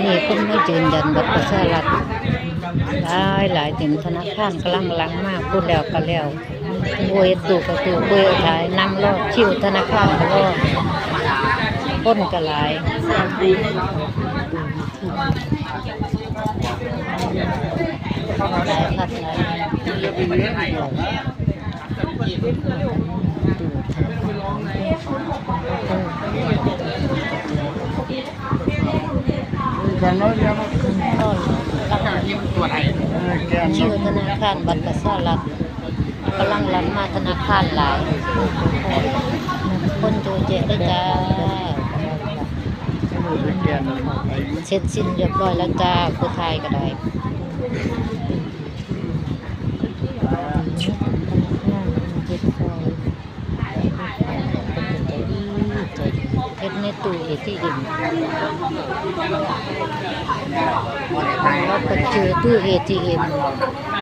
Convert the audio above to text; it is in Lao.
ນີ້ຄົນມາຢືນຢັນບັດປະຊາລັດຫຼາຍໆ ເຕັມທະນາຄານກຳລັງຫຼັ່ງມາ ຜູ້ແລ້ວກະແລ້ວ ຜູ້ເຮັດຕູ້ກະຕູ້ ຜູ້ເຮັດຂາຍນັ່ງລໍຄິວທະນາຄານກະລໍ ຄົນກະຫຼາຍ ຫຼາຍຄັກຫຼາຍ. ຄິວທະນາຄານບັດປະຊາລັດ ກຳລັງຫຼັ່ງມາທະນາຄານຫຼາຍ ຄົນເຍາະແຍະເລີຍຈ້າ. ເສັດສິ້ນຮຽບຮ້ອຍແລ້ວຈ້າ ຜູ້ຖ່າຍກະໄດ້. ເຮັດໃນຕູ້ເອທີເອັມ ເຮົາໄປເຈີຕູ້ເອທີເອັມ.